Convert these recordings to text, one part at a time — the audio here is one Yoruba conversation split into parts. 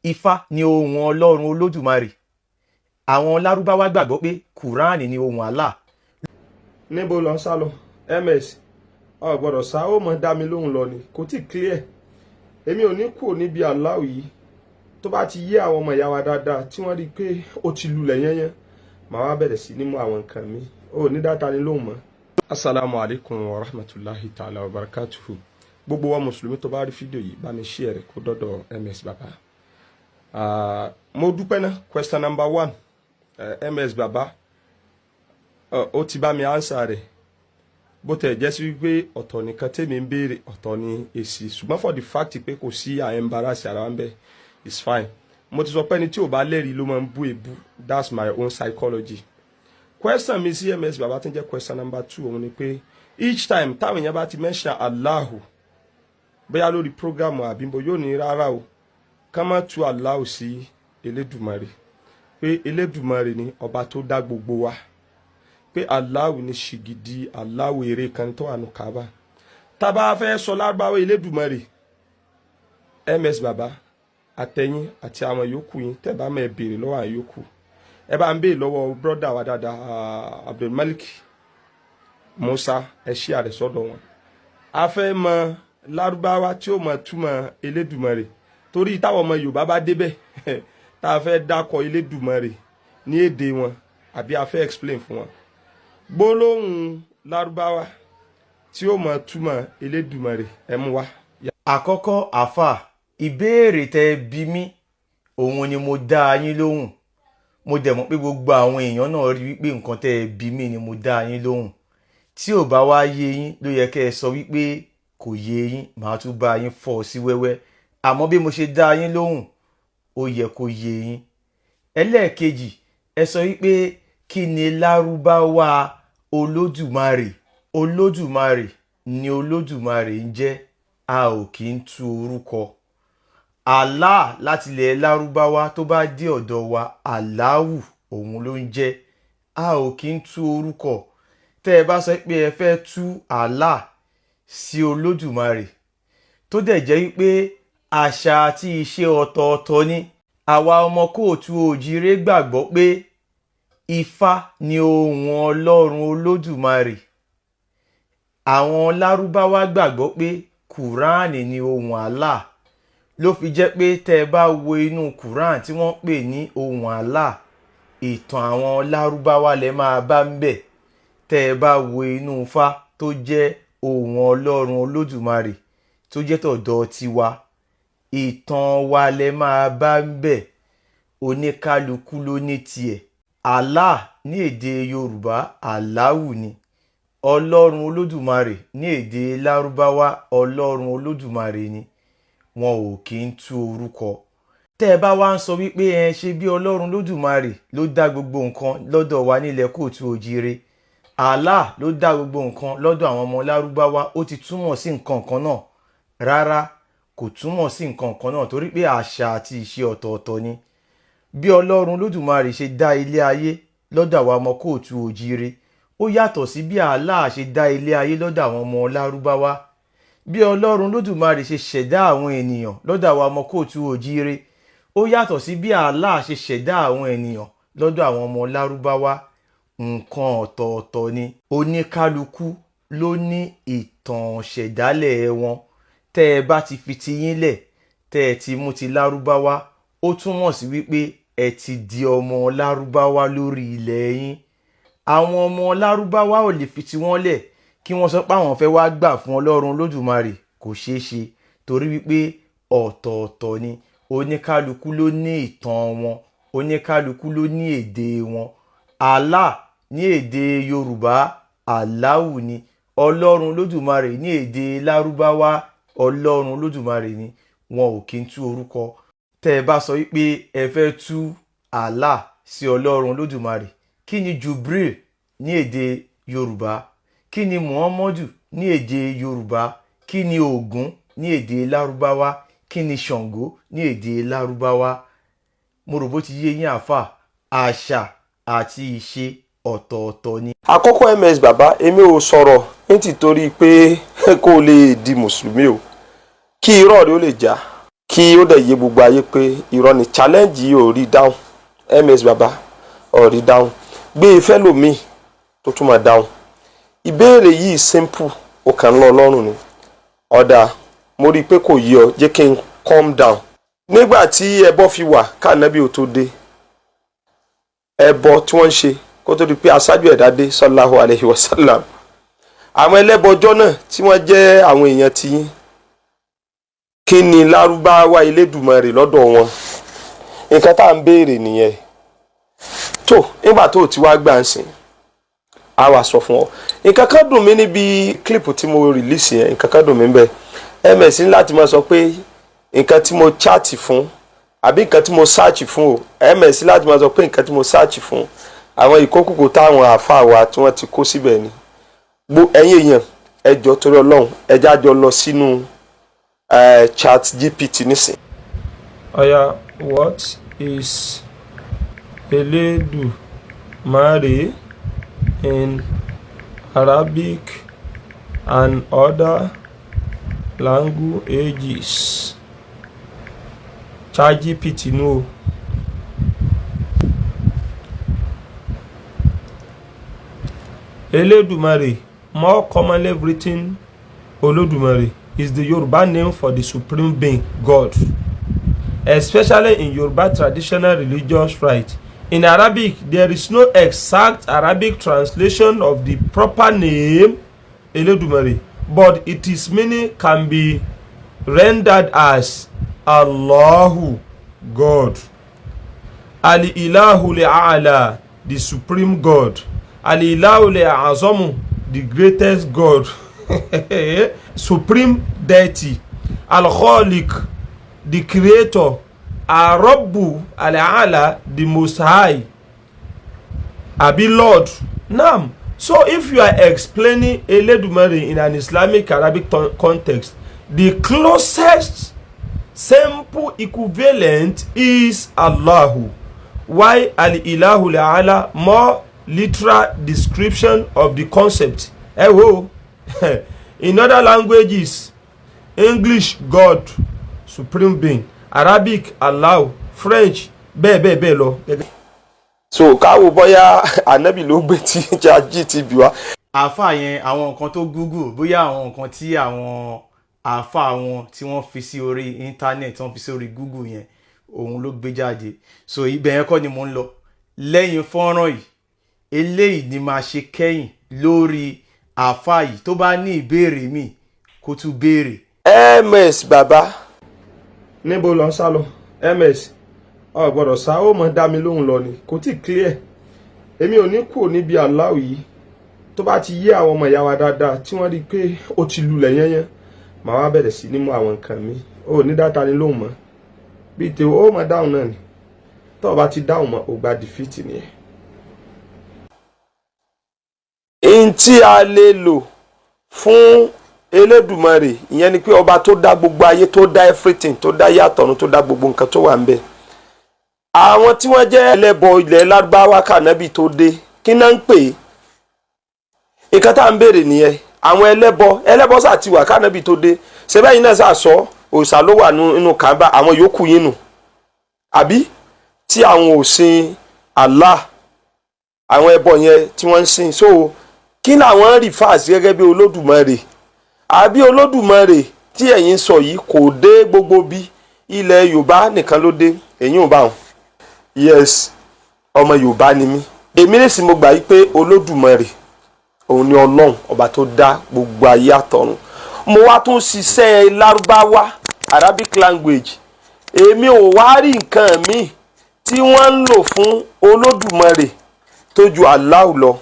Ifá ni ohùn Ọlọ́run Olódùmarè. Àwọn Lárúbáwá gbàgbọ́ pé Kùránì ni ohùn Allah. Níbo lọ ń sá lọ, MS? Ọ gbọ́dọ̀ sá, ó mọ dá mi lóhùn lọ ni, kò tí clear. Èmi ò ní kúrò níbi aláwọ̀ yìí. Tó bá ti yé àwọn ọmọ ìyá wa dáadáa, tí wọ́n rí i pé ó ti lulẹ̀ yẹ́nyẹ́n, màá wá bẹ̀rẹ̀ sí ní mú àwọn nǹkan mi. Ó ní dáta ni lóhùn mọ́. Asalaamu alaykum wa rahmatulahi ta'ala wa barakatuhu. Gbogbo wa mùsùlùmí tó bá rí fídíò yìí, bá mi share rẹ̀ kó dọ́dọ̀ MS Baba. Mo dúpẹ́ ná. Question number one, MS Baba, ó ti bá mi answer rẹ̀, bó tẹ̀ jẹ́ sí wípé ọ̀tọ̀ nìkan tèmi ń béèrè, ọ̀tọ̀ ni èsì, ṣùgbọ́n for the fact pé kò sí à embarrass ara wa ń bẹ̀, is fine. Mo ti sọ pé ẹni tí ò bá lẹ́rìí ló máa ń bú èbú. That's my own psychology. Question mi sí MS Baba tí ń jẹ́ question number two, òun ni pé each time táwọn èèyàn bá ti mention Allahu, bóyá lórí program àbíbo, yóò ní rárá o, ká má tú Allahu sí Elédùmarè, pé Elédùmarè ni ọba tó dá gbogbo wa, pé Allahu ní ṣìgìdì, Allahu èrè kan tó wà ní Kaaba. Tá bá fẹ́ sọ lárúbáwá Elédùmarè, MS Baba, àtẹ̀yìn àti àwọn yòókù yín, tẹ́ bá mọ̀, ẹ béèrè lọ́wọ́ àwọn yòókù. Ẹ bá ń béèrè lọ́wọ́ brother wa dáadáa, Abdulmalik Musa, ẹ ṣí àrẹ sọ́dọ̀ wọn. A fẹ́ mọ lárúbáwá tí ó mọ túmọ̀ Elédùmarè, torí táwọn ọmọ Yorùbá bá débẹ̀, tá a fẹ́ dákọ̀ Elédùmarè ní èdè wọn, àbí a fẹ́ explain fún wọn, gbólóhùn lárúbáwá tí ó mọ túmọ̀ Elédùmarè, ẹ mú wá. Àkọ́kọ́, àáfà, ìbéèrè tẹ́ ẹ bí mi, òun ni mo dá yín lóhùn. Mo dẹ̀ mọ̀ pé gbogbo àwọn èèyàn náà rí wípé nǹkan tẹ́ ẹ bí mi ni mo dá yín lóhùn. Tí ò bá wá yé yín, ló yẹ kẹ́ ẹ sọ wípé kò yé yín, màá tún bá yín fọ́ sí wẹ́wẹ́. Àmọ́ bí mo ṣe dá yín lóhùn, ó yẹ kó yé yín. Ẹlẹ́ẹ̀kejì, ẹ sọ wípé kí ni lárúbáwá Olódùmarè? Olódùmarè ni Olódùmarè ń jẹ́, a ò kì í tú orúkọ Allah láti ilẹ̀ lárúbáwá. Tó bá dé ọ̀dọ̀ wa, Aláwù òun ló ń jẹ́. A ò kì í tú orúkọ. Tẹ́ ẹ bá sọ pé ẹ fẹ́ tú Allah sí Olódùmarè, tó dẹ̀ jẹ́ wípé àṣà àti ìṣe ọ̀tọ̀ọ̀tọ̀ ni, àwa ọmọ káàárọ̀ oòjíire gbàgbọ́ pé Ifá ni ohùn Ọlọ́run Olódùmarè. Àwọn lárúbáwá gbàgbọ́ pé Kùránì ni ohùn Allah. Ló fi jẹ́ pé tẹ́ ẹ bá wo inú Quran tí wọ́n pè ní ohùn Allah, ìtàn àwọn lárúbáwá lẹ máa bá ń bẹ̀. Tẹ́ ẹ bá wo inú Ifá tó jẹ́ ohùn Ọlọ́run Olódùmarè, tó jẹ́ tọ̀dọ̀ tiwa, ìtàn wa lẹ máa bá ń bẹ̀. Oníkálukú ló ní tiẹ̀. Allah ní èdè Yorùbá, Aláwù ni. Ọlọ́run Olódùmarè ní èdè lárúbáwá, Ọlọ́run Olódùmarè ni. Wọn ò kì í tú orúkọ. Tẹ́ ẹ bá wá ń sọ wípé ẹ ṣe bí Ọlọ́run Lódùmarè ló dá gbogbo nǹkan lọ́dọ̀ wa nílẹ̀ káàárọ̀ oòjíire, Allah ló dá gbogbo nǹkan lọ́dọ̀ àwọn ọmọ lárúbáwá, ó ti túmọ̀ sí nǹkan kan náà? Rárá, kò túmọ̀ sí nǹkan kan náà, torí pé àṣà àti ìṣe ọ̀tọ̀ọ̀tọ̀ ni. Bí Ọlọ́run Lódùmarè ṣe dá ilé ayé lọ́dọ̀ àwọn ọmọ káàárọ̀ oòjíire, ó yàtọ̀ sí bí Allah ṣe dá ilé ayé lọ́dọ̀ àwọn ọmọ lárúbáwá. Bí Ọlọ́run Lódùmarè ṣe ṣẹ̀dá àwọn ènìyàn lọ́dọ̀ àwọn ọmọ káàárọ̀ oòjíire, ó yàtọ̀ sí bí Allah ṣe ṣẹ̀dá àwọn ènìyàn lọ́dọ̀ àwọn ọmọ lárúbáwá. Nǹkan ọ̀tọ̀ọ̀tọ̀ ni. Oníkálukú ló ní ìtàn ṣẹ̀dálẹ̀ wọn. Tẹ́ ẹ bá ti fi tiyín lẹ̀, tẹ́ ẹ ti mú ti lárúbáwá, ó túmọ̀ sí wípé ẹ ti di ọmọ lárúbáwá lórí ilẹ̀ yín. Àwọn ọmọ lárúbáwá ò lè fi tiwọn lẹ̀ kí wọ́n sọ pé àwọn fẹ́ wá gbà fún Ọlọ́run Lódùmarè. Kò ṣeé ṣe, torí wípé ọ̀tọ̀ọ̀tọ̀ ni. Oníkálukú ló ní ìtàn wọn, oníkálukú ló ní èdè wọn. Allah ní èdè Yorùbá, Aláwù ni. Ọlọ́run Lódùmarè ní èdè lárúbáwá, Ọlọ́run Lódùmarè ni. Wọn ò kí ń tú orúkọ. Tẹ́ ẹ bá sọ wípé ẹ fẹ́ tú Allah sí Ọlọ́run Lódùmarè, kí ni Jubril ní èdè Yorùbá? Kí ni Muhammadu ní èdè Yorùbá? Kí ni Ògún ní èdè lárúbáwá? Kí ni Ṣàngó ní èdè lárúbáwá? Mo rò bó ti yé yín, àáfà. Àṣà àti ìṣe ọ̀tọ̀ọ̀tọ̀ ni. Àkọ́kọ́, MS Baba, èmi ò sọ̀rọ̀ ní tìtorí pé kó o lè di mùsùlùmí o, kí irọ́ rẹ ó lè já kí. Kí ó dẹ̀ yé gbogbo ayé pé irọ́ ni challenge yìí. Ò rí dáhùn, MS Baba, ò rí dáhùn. Gbé ìfẹ́ lòmíì tó tún máa dáhùn ìbéèrè yìí. Simple, ó kàn ń lọ lọ́rùn ni. Ọ̀dà, mo rí i pé kò yé ọ, jẹ́ kí n calm down. Nígbà tí ẹbọ fi wà káànábì ò tó dé, ẹbọ tí wọ́n ń ṣe kó tó di pé aṣáájú ẹ̀dá dé, sallallahu alayhi wa sallam, àwọn ẹlẹ́bọjọ́ náà tí wọ́n jẹ́ àwọn èèyàn tiyín, kí ni lárúbáwá Elédùmarè lọ́dọ̀ wọn? Nǹkan tá à ń béèrè nìyẹn. Tó nígbà tó ti wá gbà ń sìn, á wà sọ fún ọ. Nǹkan kan dùn mí níbi clip tí mo release yẹn, nǹkan kan dùn mí bẹ́ẹ̀. MS ní láti máa sọ pé nǹkan tí mo chat fún àbí nǹkan tí mo search fún o. MS láti máa sọ pé nǹkan tí mo search fún, àwọn ìkókòkò táwọn àáfàá wa tí wọ́n ti kó síbẹ̀ ni. Gbo ẹ̀yin èèyàn, ẹ jọ̀ọ́, torí Ọlọ́run, ẹ já jọ lọ sínú Chat GPT nísìn. Oya, what is Elédùmarè in Arabic and other languages? ChatGPT nù o. Elédùmarè, more commonly written Olódùmarè, is the Yoruba name for the supreme being, God, especially in Yoruba traditional religious rite. In Arabic, there is no exact Arabic translation of the proper name Elédùmarè, but its meaning can be rendered as Allahu, God, Al-Ilahu A'la, the supreme God, Al-Ilahu Azamu, the greatest God, supreme deity, Al-Khaliq, the creator, Ar-Rabbu Al-A'la, the most high, àbí Lord. Naam. So if you are explaining Elédùmarè in an Islamic Arabic context, the closest simple equivalent is Allahu, while Al-Ilahu Al-A'la more literal description of the concept. Ẹ wo, in other languages, English, God, supreme being; Arabic, Allah; French, bẹ́ẹ̀ bẹ́ẹ̀ bẹ́ẹ̀ lọ. So káwo bóyá ànábì ló gbé tí Chat GPT wá. Àáfàá yẹn, àwọn nǹkan tó Google, bóyá àwọn nǹkan tí àwọn àáfàá wọn tí wọ́n fi sí orí internet, tí wọ́n fi sí orí Google yẹn, òun ló gbé jáde. So ibẹ̀ yẹn kọ́ ni mò ń lọ. Lẹ́yìn fọ́nrán yìí, eléyìí ni máa ṣe kẹ́yìn lórí àáfàá yìí. Tó bá ní ìbéèrè míì, kó tún béèrè. MS Baba. Níbo lọ ń sá lọ, MS? Ọ gbọ́dọ̀ sá, ó mọ dá mi lóhùn lọ ni. Kò tí clear. Èmi ò ní kúrò níbi aláwọ̀ yìí. Tó bá ti yé àwọn ọmọ ìyá wa dáadáa, tí wọ́n rí i pé ó ti lulẹ̀ yẹ́nyẹ́n, màá wá bẹ̀rẹ̀ sí ní mú àwọn nǹkan mi. Ó ní dáta ni lóhùn mọ́ bíi tèwọ́, ó mọ dáhùn náà ni. Tó o bá ti dáhùn mọ́, ò gba defeat nìyẹn. N tí a lè lò fún Elédùmarè, ìyẹn ni pé ọba tó dá gbogbo ayé, tó dá everything, tó dá yàtọ̀run, tó dá gbogbo nǹkan tó wà ń bẹ̀. Àwọn tí wọ́n jẹ́ ẹlẹ́bọ ilẹ̀ lárúbáwá kànábì tó dé, kí náà ń pè é? Nǹkan tá à ń béèrè nìyẹn. Àwọn ẹlẹ́bọ, ẹlẹ́bọ sà ti wà kànábì tó dé. Ṣẹ́bẹ́ náà sà sọ òòṣà ló wà nínú kàńbà àwọn yòókù yín nù, àbí tí àwọn ò sin Allah, àwọn ẹbọ yẹn tí wọ́n ń sìn. So kí làwọn refer sí gẹ́gẹ́ bí Olódùmarè? Àbí Olódùmarè tí ẹ̀yin sọ yìí kò dé gbogbo bí ilẹ̀ Yorùbá nìkan ló dé? Èyí ò bá wọn. Yes, ọmọ Yorùbá ni mí. Èmi lè sì mo gbà yí pé Olódùmarè òun ni Ọlọ́run ọba tó dá gbogbo ayé àtọ̀run. Mo wá tún ṣiṣẹ́ lárúbáwá, Arabic language. Èmi ò wá rí nǹkan míì tí wọ́n ń lò fún Olódùmarè tó ju Allah lọ.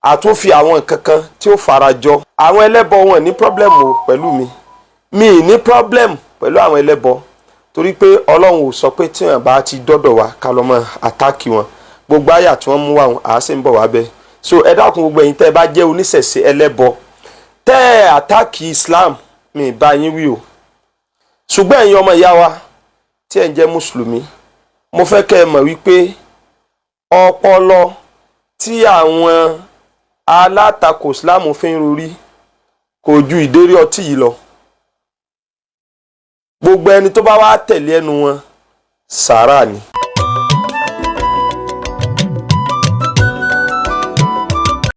Àtúnfi àwọn nǹkan kan tí ó farajọ. Àwọn ẹlẹ́bọ wọn ní problem o pẹ̀lú mi. Mi ní problem pẹ̀lú àwọn ẹlẹ́bọ, torí pé Ọlọ́run ò sọ pé tí wọn bá ti dọ́dọ̀ wa ká lọ́ mọ́ attack wọn. Gbogbo àyà tí wọ́n mú wá wọn, àá sì ń bọ̀ wá bẹ́ẹ̀. So ẹ dákun, gbogbo ẹ̀yin tẹ́ ẹ bá jẹ́ oníṣẹ̀ṣe ẹlẹ́bọ tẹ́ ẹ attack Islam, mi bá yín wí o. Ṣùgbọ́n ẹ̀yin ọmọ ìyá wa tí ẹ̀ ń jẹ́ mùsùlùmí, mo fẹ́ kẹ́ ẹ mọ̀ wípé ọpọlọ tí àwọn alátakò Islam fi ń rorí kò ju ìdérí ọtí yìí lọ. Gbogbo ẹni tó bá wá tẹ̀lé ẹnu wọn, sàárà ni.